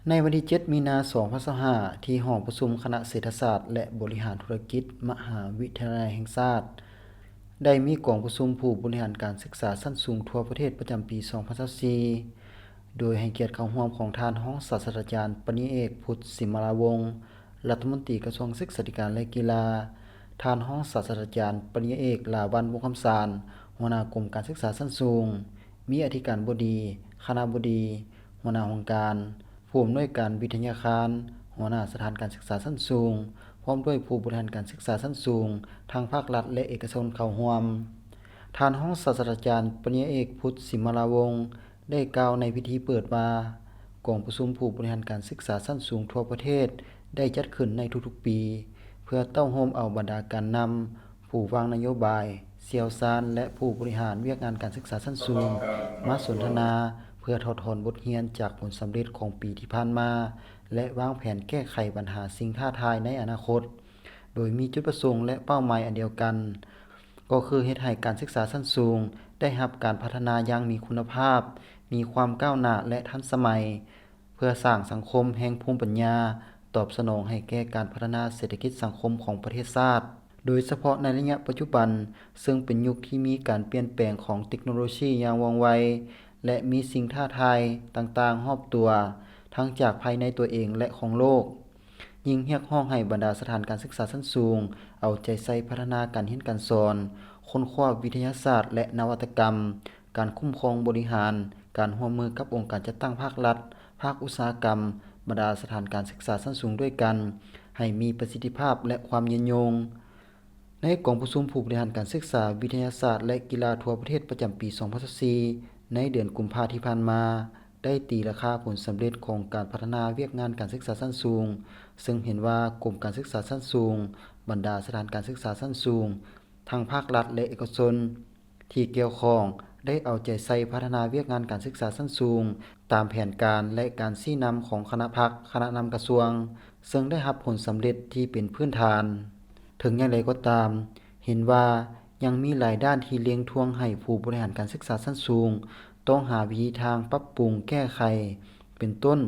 ໃນວັນທີເຈັດ ມີນາ ສອງພັນຊາວຫ້າ ທີ່ຫ້ອງປະຊຸມຄະນະເສດຖະສາດ ແລະ ບໍລິຫານທຸລະກິດ ມະຫາວິທະຍາໄລແຫ່ງຊາດ ໄດ້ມີກອງປະຊຸມຜູ້ບໍລິຫານການສຶກສາຊັ້ນສູງທົ່ວປະເທດປະຈຳປີ ສອງພັນຊາວສີ່ ໂດຍໃຫ້ກຽດເຂົ້າຮ່ວມຂອງທ່ານຮອງສາດສະດາຈານ ປະລິນຍາເອກ ພຸດ ສິມມະລາວົງ ລັດຖະມົນຕີກະຊວງສຶກສາທິການ ແລະ ກິລາ, ທ່ານຮອງສາດສະດາຈານ ປະລິນຍາເອກ ຫຼ້າວັນ ວົງຄຳສານ ຫົວໜ້າກົມການສຶກສາຊັ້ນສູງ, ມີອະທິການບໍດີ, ຄະນະບໍດີ, ຫົວໜ້າຫ້ອງການ, ຜູ້ອຳນວຍການວິທະຍາຄານ, ຫົວໜ້າສະຖານການສຶກສາຊັ້ນສູງ, ພ້ອມດ້ວຍຜູ້ບໍລິຫານການສຶກສາຊັ້ນສູງ ທັງພາກລັດ ແລະ ເອກະຊົນເຂົ້າຮ່ວມ. ທ່ານຮອງສາດສະດາຈານ ປະລິນຍາເອກ ພຸດ ສິມມະລາວົງ ໄດ້ກ່າວໃນພິທີເປີດວ່າ, ກອງປະຊຸມຜູ້ບໍລິຫານການສຶກສາຊັ້ນສູງທົ່ວປະເທດ ໄດ້ຈັດຂຶ້ນໃນທຸກໆປີ ເພື່ອເຕົ້າໂຮມເອົາບັນດາການນຳ, ຜູ້ວາງນະໂຍບາຍ, ຊ່ຽວຊານ ແລະ ຜູ້ບໍລິຫານວຽກງານການສຶກສາຊັ້ນສູງ ມາສົນທະນາ ເພື່ອຖອດຖອນບົດຮຽນຈາກຜົນສຳເລັດຂອງປີທີ່ຜ່ານມາ ແລະ ວາງແຜນແກ້ໄຂບັນຫາສິ່ງທ້າທາຍໃນອະນາຄົດ, ໂດຍມີຈຸດປະສົງ ແລະ ເປົ້າໝາຍອັນດຽວກັນ, ກໍຄືເຮັດໃຫ້ການສຶກສາຊັ້ນສູງໄດ້ຮັບການພັດທະນາຢ່າງມີຄຸນນະພາບ, ມີຄວາມກ້າວໜ້າ ແລະ ທັນສະໄໝ, ເພື່ອສ້າງສັງຄົມແຫ່ງພູມປັນຍາ ຕອບສະໜອງໃຫ້ແກ່ການພັດທະນາເສດຖະກິດສັງຄົມຂອງປະເທດຊາດ, ໂດຍສະເພາະໃນໄລຍະປັດຈຸບັນ, ເຊິ່ງເປັນຍຸກທີ່ມີການປ່ຽນແປງຂອງເຕັກໂນໂລຊີຢ່າງວ່ອງໄວ ແລະ ມີສິ່ງທ້າທາຍຕ່າງໆຮອບຕົວ, ທັງຈາກພາຍໃນຕົວເອງ ແລະ ຂອງໂລກ. ຍິ່ງຮຽກຮ້ອງໃຫ້ບັນດາສະຖານການສຶກສາຊັ້ນສູງເອົາໃຈໃສ່ພັດທະນາການຮຽນການສອນ, ຄົ້ນຄວ້າວິທະຍາສາດ ແລະ ນະວັດຕະກຳ, ການຄຸ້ມຄອງບໍລິຫານ, ການຮ່ວມມືກັບອົງການຈັດຕັ້ງພາກລັດ, ພາກອຸດສາຫະກຳ, ບັນດາສະຖານການສຶກສາຊັ້ນສູງດ້ວຍກັນ ໃຫ້ມີປະສິດທິພາບ ແລະ ຄວາມຍືນຍົງ. ໃນກອງປະຊຸມຜູ້ບໍລິຫານການສຶກສາ, ວິທະຍາສາດ ແລະ ກິລາທົ່ວປະເທດປະຈຳປີ ສອງພັນຊາວສີ່ ໃນເດືອນກຸມພາທີ່ຜ່ານມາ, ໄດ້ຕີລາຄາຜົນສຳເລັດຂອງການພັດທະນາວຽກງານການສຶກສາຊັ້ນສູງ, ເຊິ່ງເຫັນວ່າກົມການສຶກສາຊັ້ນສູງ, ບັນດາສະຖານການສຶກສາຊັ້ນສູງ, ທັງພາກລັດ ແລະ ເອກະຊົນ ທີ່ກ່ຽວຂ້ອງ ໄດ້ເອົາໃຈໃສ່ພັດທະນາວຽກງານການສຶກສາຊັ້ນສູງ ຕາມແຜນການ ແລະ ການຊີ້ນຳຂອງຄະນະພັກ, ຄະນະນຳກະຊວງ, ເຊິ່ງໄດ້ຮັບຜົນສຳເລັດທີ່ເປັນພື້ນຖານ. ເຖິງຢ່າງໃດກໍຕາມ, ເຫັນວ່າຍັງມີຫຼາຍດ້ານທີ່ເລັ່ງທວງໃຫ້ຜູ້ບໍລິຫານການສຶກສາຊັ້ນສູງ ຕ້ອງຫາວິທີທາງປັບປຸງແກ້ໄຂ, ເປັນຕົ້ນ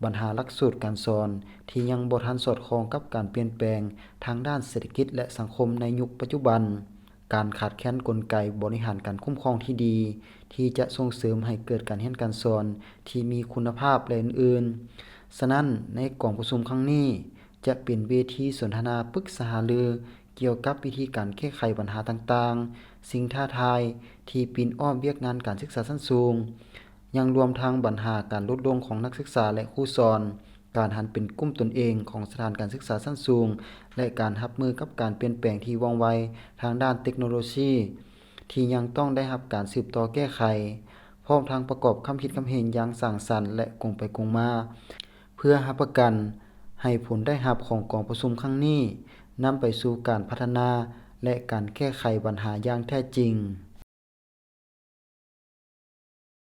ບັນຫາຫຼັກສູດການສອນທີ່ຍັງບໍ່ທັນສອດຄ່ອງກັບການປ່ຽນແປງທາງດ້ານເສດຖະກິດ ແລະ ສັງຄົມໃນຍຸກປັດຈຸບັນ, ການຂາດແຄນກົນໄກບໍລິຫານການຄຸ້ມຄອງທີ່ດີ ທີ່ຈະສົ່ງເສີມໃຫ້ເກີດການຮຽນການສອນທີ່ມີຄຸນນະພາບ ແລະ ອື່ນໆ. ສະນັ້ນ, ໃນກອງປະຊຸມຄັ້ງນີ້ ຈະເປັນເວທີສົນທະນາປຶກສາຫາລືກ່ຽວກັບວິທີການແກ້ໄຂບັນຫາຕ່າງໆ, ສິ່ງທ້າທາຍທີ່ປິ່ນອ້ອມວຽກງານການສຶກສາຊັ້ນສູງ, ຍັງລວມທັງບັນຫາການຫຼຸດລົງຂອງນັກສຶກສາ ແລະ ຄູສອນ, ການຫັນເປັນກຸ່ມຕົນເອງຂອງສະຖານການສຶກສາຊັ້ນສູງ ແລະ ການຮັບມືກັບການປ່ຽນແປງທີ່ວ່ອງໄວທາງດ້ານເຕັກໂນໂລຊີ ທີ່ຍັງຕ້ອງໄດ້ຮັບການສືບຕໍ່ແກ້ໄຂ, ພ້ອມທັງປະກອບຄຳຄິດຄຳເຫັນຢ່າງສ້າງສັນ ແລະ ກົງໄປກົງມາ, ເພື່ອຮັບປະກັນໃຫ້ຜົນໄດ້ຮັບຂອງກອງປະຊຸມຄັ້ງນີ້ ນຳໄປສູ່ການພັດທະນາ ແລະ ການແກ້ໄຂບັນຫາຢ່າງແທ້ຈິງ.